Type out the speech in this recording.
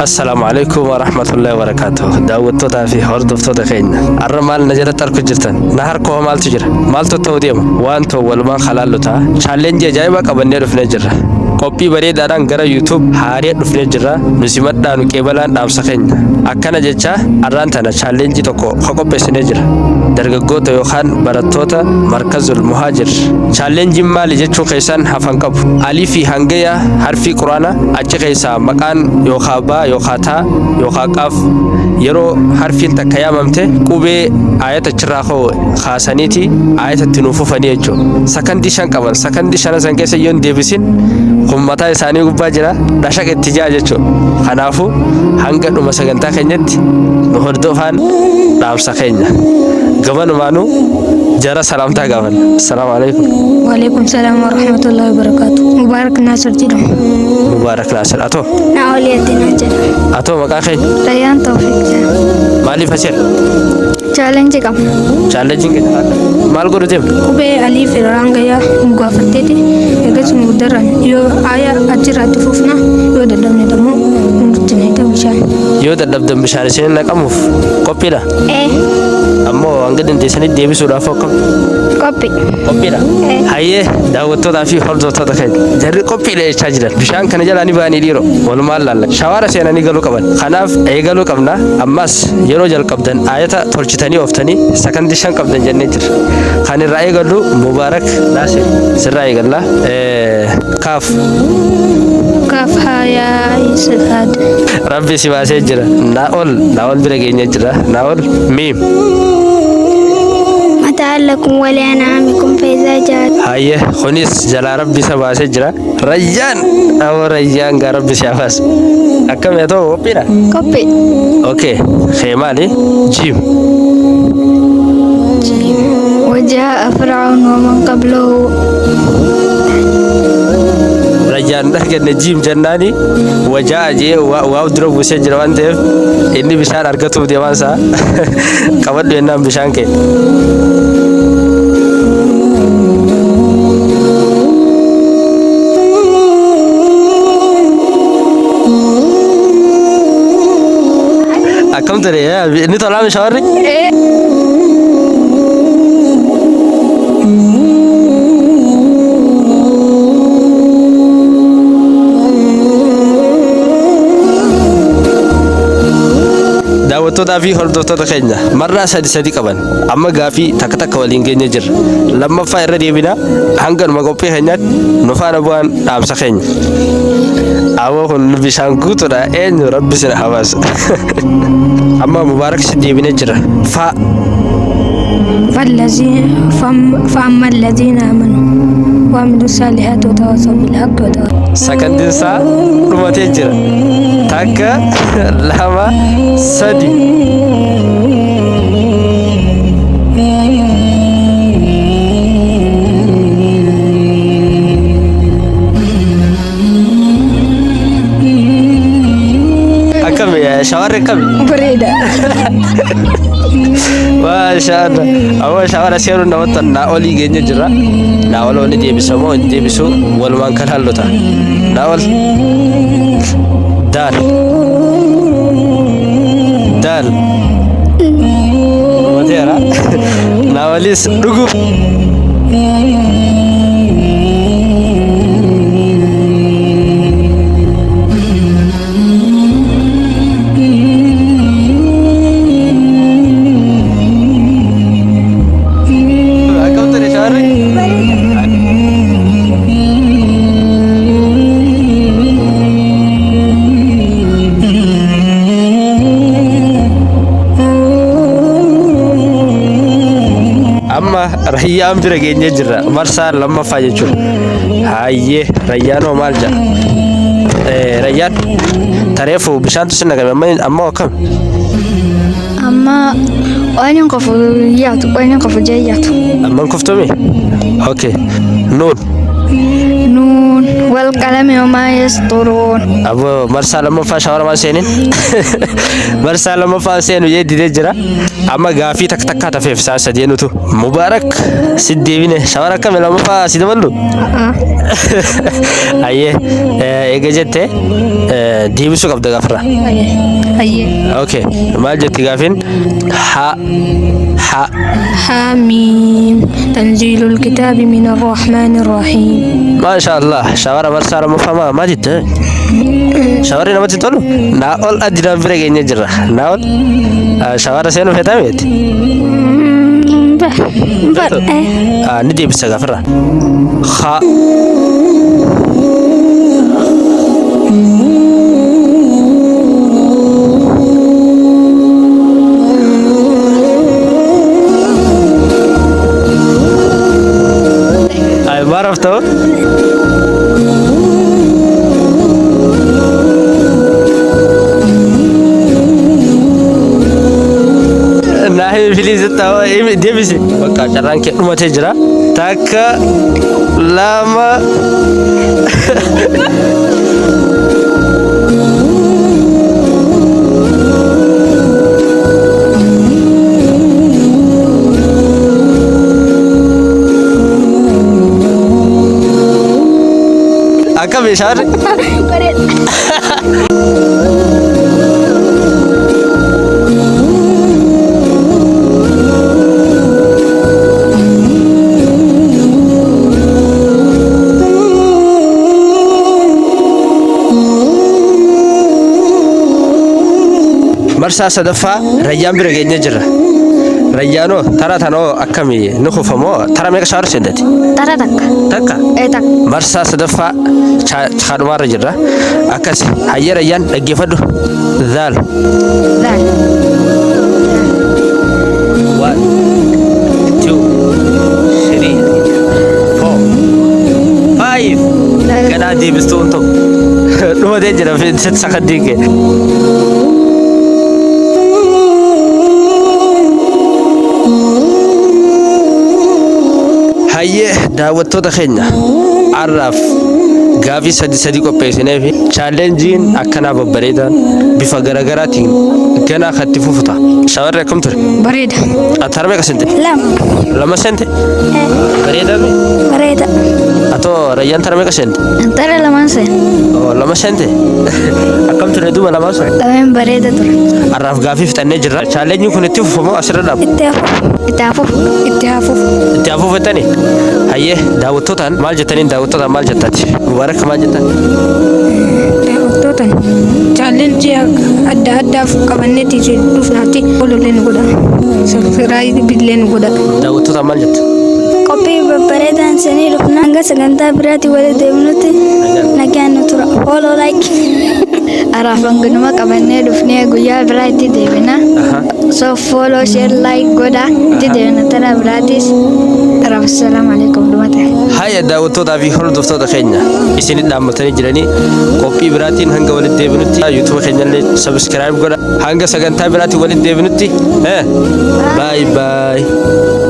Assalaamu alaikum warahmatullahi wabarakaatuh. Daawwattootaa fi hordoftoota keenya. Har'a maal na jalatti arku jirtan? Na harka hoo maaltu jira? Maaltu ta'uu deema? Waan ta'u walumaan halaallu ta'a. Challenge ajaa'ibaa qabannee dhufnee jirra. Qophii bareedaadhaan gara YouTube haaree dhufnee jirra. Nu simadhaa, nu qeebalaan dhaamsa keenya. Akkana jecha har'aan tana challenge tokko ka qopheessinee jira. Dargaggoota yookaan barattoota Markazul Muhaajir. Challengeiin maali jechuu keessan hafan qabu. Alifii hanga yaa harfii Quraana achi keessaa maqaan yookaa baa yookaa taa yookaa qaaf yeroo harfiin takka yaamamte qubee aayata achirraa ka'u kaasaniiti aayata itti nuuf fufanii jechuudha. Sakandii 5 qaban. Sakandii shanan san keessa yoo hin deebisin kun mataa isaanii gubbaa jira dhashaq itti ja'a jechuudha. Kanaafuu hanga dhuma sagantaa keenyatti nu hordofaan dhaamsa keenya. Gamanumaanuu jara salaamtaa gaafanna. Assalaamu alaikum. Waalaikum salaam wa rahmatullahi wa barakatuh. Mubaarak Naasir jedhama. Mubaarak Naasir. Atoo? Naa'ol Yaddinaa jedhama. Atoo maqaa keenya? Rayyaan Tawfiq jedhama. Maaliif asir? Challenge qaba. Challengeiin keenya maal godhu deemna? Qubee aliif irraan gayaa nu gaafatteeti eegas nu darran yoo aayaa achirraa itti fufna, yoo dadhabne immoo nutti naqxa bishaan. Yoo dadhabdan bishaan isin naqamuuf qophiidha? Ee. Ammoo hanga dandeessanitti deebisuudhaaf akkam? Qophii. Qophiidha? Ee. Hayyee, daawwattootaa fi hordoftoota keenya. Jarri qophiidha jechaa jiran. Bishaan kana jalaa ni ba'anii dhiiroo. Walumaan laalla. Shawaara seenanii galuu qaban. Kanaaf eegaluu qabna. Ammas yeroo jalqabdan aayata tolchitanii ooftanii sakandii 5 qabdan jennee jirra. Kan irraa eegallu Mubaarak Naasir. Sirraa eegalla. Kaaf. Kaaf haa yaa Saad. Rabbi si baasee jira. Naa'ol, Naa'ol bira geenyee jira. Naa'ol, miim. Mataan lakum walii anaamikum feezaa jaal. Hayyee, kunis jalaa Rabbi isa baasee jira. Rayyaan, awoo Rayyaan gaa Rabbi si hafaas. Akkam yaa ta'u, qophiidha? Qophii. Okay, kee maali? Jiim. وجاء فرعون ومن قبله. Rayyaan arganne jiim jennaani wajaa jee waa dura buusee jira waan ta'eef inni bishaan argatuuf deemaan isaa qabadhu jennaan bishaan kee. Akkam ture ni tolaa shawarri? Daawwattootaa fi hordoftoota keenya, marraa sadi sadi qaban. Amma gaafii takka takka waliin geenye jirra. Lammaffaa irra deebina. Hanganuma qophii keenyaatti nu faana bu'aan dhaamsa keenya. Awoo, kun bishaan guutuudha, eenyu rabbi sin habaasa. Amma Mubaarak si deebinee jira. Faa. فالذين فأما الذين آمنوا وعملوا الصالحات وتواصوا بالحق وتواصوا Sakandiin isaa dhumatee jira. Takka, lama, sadi. Akkami shawarri, akkami? Bareeda. Maasha Allah. Awwa, shawara seenuun namatti naa olii geenye jira. Naa ol oli deebisa moo hin deebisu, walumaan kan hallota. Naa ol. Daal. Daal. Dhumateera. Naa olis dhugu. Akkam ture shawarri? Amma Rayyaan bira geenyee jirra. Marsaa lammaffaa jechuudha. Hayyee, Rayyaanoo maal jedha? Rayyaan tareefu bishaantu si naqame, amma ammoo akkam? Amma waan hin qofu yaatu, waan hin qofu jee yaatu. Amma hin kuftumi? Okay. Nuun. Nuun. والقلم وما يسطرون. Aboo marsaa lammaffaa shower maan seenin? Marsaa lammaffaa seenu jee didee jira. Amma gaafii takka takkaa tafeef isaan sadeenutu. Mubaarak, si deebine, shower akkami, lammaffaa si daballu? Ayyee, eega jette deebisuu qabda gaafarraa. Ayyee. Okay, maal jetti gaafiin? Ha ha. حاميم تنزيل الكتاب من الرحمن الرحيم. Maasha Allah, shower marsaa lammaffaa maa jette? Showerri namatti tolu? Naa ol addinaan bira geenye jirra. Naa ol shower seenuu feetaa miti? Ni deebisa gaafarra. Ha. Ay, maal raftoo? Naa himi please, deebisi. Bakka carraan kee dhumatee jira. Takka, lama. Akkami showerri? Bareeda. Marsaa sadaffaa Rayyaan bira geenye jirra. Rayyaanoo, tara tanoo akkami, ni kufamoo? Tara meeqa shower seentati? Tara takka. Takka? Ee, takka. Marsaa sadaffaa kaadhumaarra jirra. Akkas, hayyee Rayyaan, dhaggeeffadhu. Zaal. Zaal. One, two, three, four, five. Ganaa deebistuun tokko. Dhumatee jira sakandii kee. Hayyee daawwattoota keenya, har'aaf gaafii sadi sadi qopheessinee fi challengeiin akkanaa babbareedaan bifa garaagaraatiin ganaa kan itti fufu ta'a. Showerri akkam ture? Bareeda. Ati harmee meeqa seente? Lama. Lama seente? Bareedaa mi? Bareeda. Atoo Rayyaan tara meeqa seente? Tara lamaan seen. Oh, lama seente? Akkam ture duuba lamaan sun? Lameen bareeda ture. Har'aaf gaafii fixannee jirra. Challengeiin kun itti fufamoo asirra dhaabu? Itti hafu. Itti hafu. Itti hafuuf. Itti hafuuf jettanii? Hayyee, daawwattootaan maal jettaniin, daawwattootaan maal jettaati? Mubaarak, maal jettan? Daawwattootaan challenge adda addaaf qabanneeti dhufnaatti follow nu godha. Subscribe illee nu godha. Daawwattootaan maal jetta? Qophii babbareedaan sanii dhufna. Hanga sagantaa biraatti walitti deemnutti nagaan nu tura. Follow, like. Araaf hanganuma qabannee dhufnee guyyaa biraa itti deebina. So follow, share, like godha. Itti deebina tara biraatis. Araaf assalaamu alaikum dhumate. Hayya, daawwattootaa fi hordoftoota keenya, isinit dhaammatanii jiranii, qophii biraatiin hanga walitti deebinutti YouTube keenyallee subscribe godha. Hanga sagantaa biraatiin walitti deebinutti, bye bye.